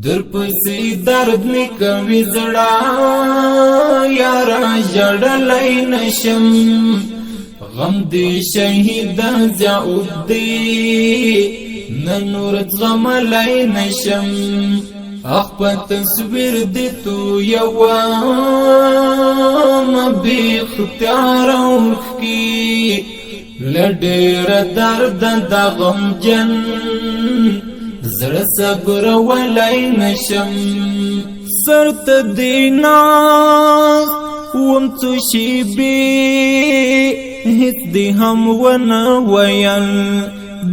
درپسې درد می کوي زړه، یارا ژړلی نشم. غم دی شهید ضیاءالدین، نن ورځ زغملی نشم. اخ، په تصویر دی تو یوه بې اختیار اوښکې، له ډېره درده د غمجن زړه صبرولای نشم. سر ته دی ناست وم څو شېبې، هیڅ دی هم ونه ویل.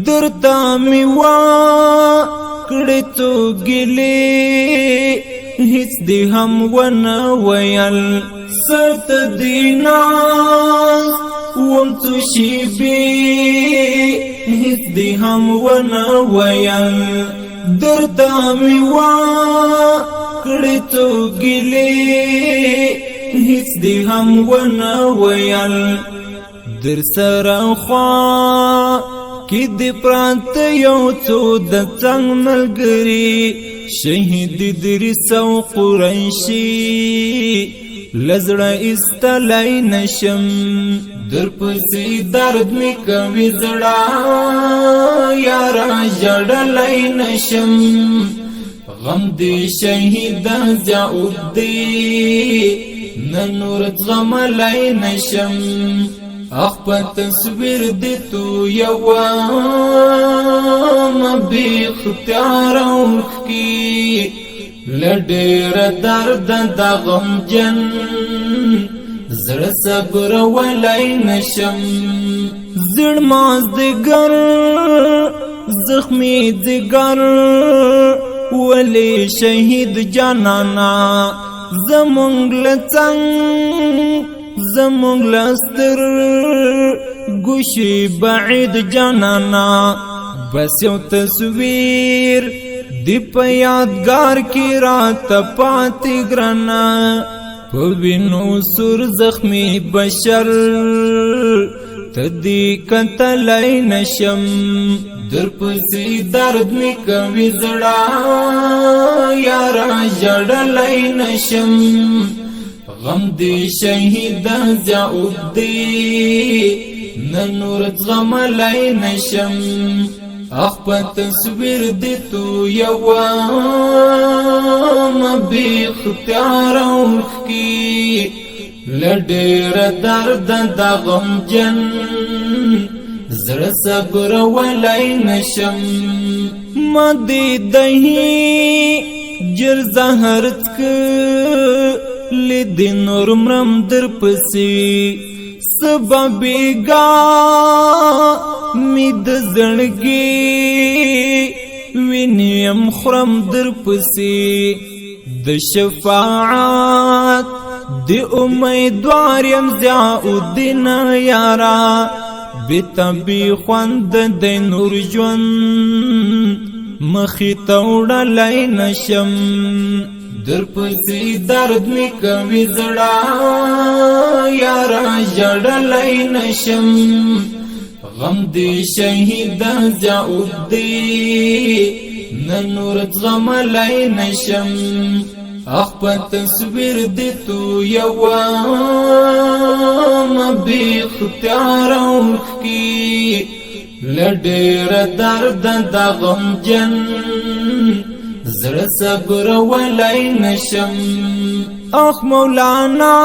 درته مې وا کړې څو ګیلې، هیڅ دی هم ونه ویل. سر ته دی ناست وم څو شېبې، هیڅ دی هم ونه ویل. درته مې وا کړې څو ګیلې، هیڅ دی هم ونه ویل. در سره خوا کې د پرانت یو څو د څنګ ملګری، شهید 300 قریشي لزړه استلای نشم. درپسې درد می کوي زړه، یارا ژړلی نشم. غم دی شهید ضیاءالدین، نن ورځ زغملی نشم. اخ، په تصویر دی تو یوه بې اختیار اوښکې، له ډېره درده د غمجن زړه صبرولای نشم. زړ مازدیګر زخمی ځیګر، ولی شهید جانانا زمونږ لڅنګ، زمونږ لستر ګوشي بعید جانانا. بس یو تصویر دی په یادګار کې رات پاتې ګرانه، په وینو سور زخمی بشر تدی کتلای نشم. درپسې درد می کوي زړه، یارا ژړلی نشم. غم دی شهید ضیاءالدین، نن ورځ زغملی نشم. اخ، په تصویر دی تو یوه بې اختیار اوښکې، له ډېره درده د غمجن زړه صبرولای نشم. ما دې دهي جر زهر څک لدی، نور مرم در پسې. سبا بیگا می د زړګي وینیم خرم در پسې. د شفاعت د امیدوار یم ضیاء الدین یارا، بتبی خوند د نور ژوند مخی ته وړلی نشم. درپسې درد می کوي زړه، یارا ژړلی نشم. غم دی شهید ضیاء الدین، نن ورځ زغملی نشم. اخ، په تصویر دی تو یوه بې اختیار اوښکې، له ډېره درده د غمجن زړه صبرولای نشم. اخ مولانا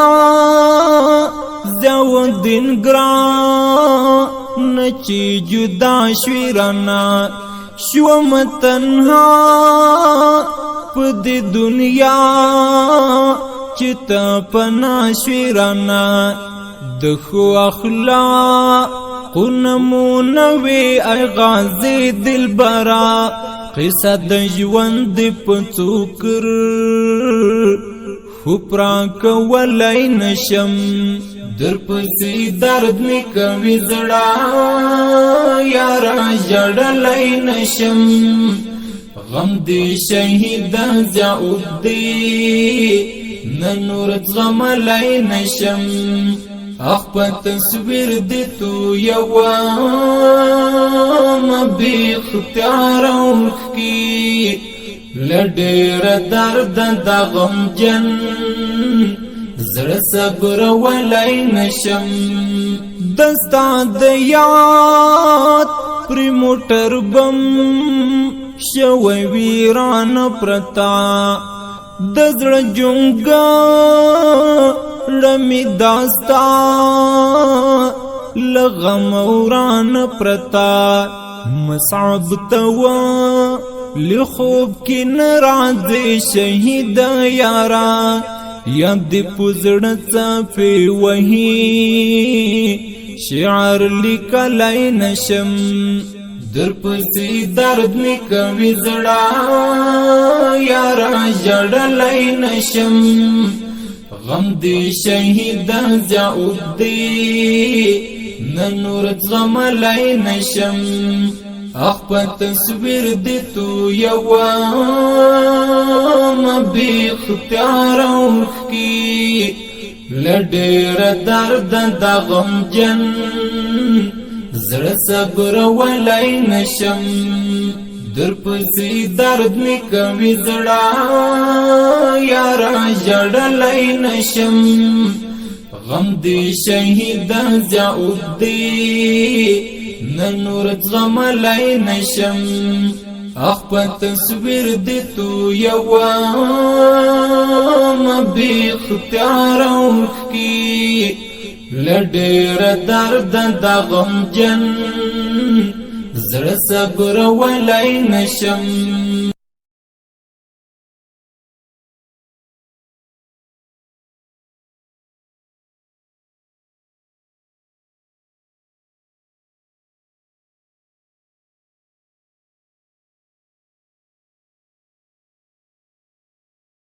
ضیاءالدین ګران، چې جدا شوي رانا، شوم تنها په دې دنیا، چې ته پنا شوي رانا. د ښو اخلاق نمونه وي ای غازی دلبرا، قصه د ژوند په څوکر خو پرا کولای نشم. درپسې درد می کوي زړه، یارا ژړلی نشم. غم دی شهید ضیاء الدین، نن ورځ زغملی نشم. اخ، په تصویر دی تو یوه بې اختیار اوښکې، لډیر درد د غم جن زړه صبر ولای نشم. دستا د یاد پر موټر بم شوی ویران پرتا، د زړه جونګا لمی داستا لغم وران پرتا. مصعب توا لخوب کې ناراض شهید یارا، یاد پزړه څفه وਹੀ شعر لیکلای نشم. در پسې درد می کوي زړه یارا، جړلای نشم. غم دی شهید ضیاء نن نور زغملای نشم. اخ په تصویر دی تو یو بی اختیار کی، لډیر درد د غم جن زړه صبر ولای نشم. در پسې درد می کوي زړه یارا، جړلای نشم. غم دی شهید ضیاء نن نور زغملای نشم. اخ په تصویر دی تو یو بی اختیار کی، لډیر درد د غم جن زړه صبر ولای نشم.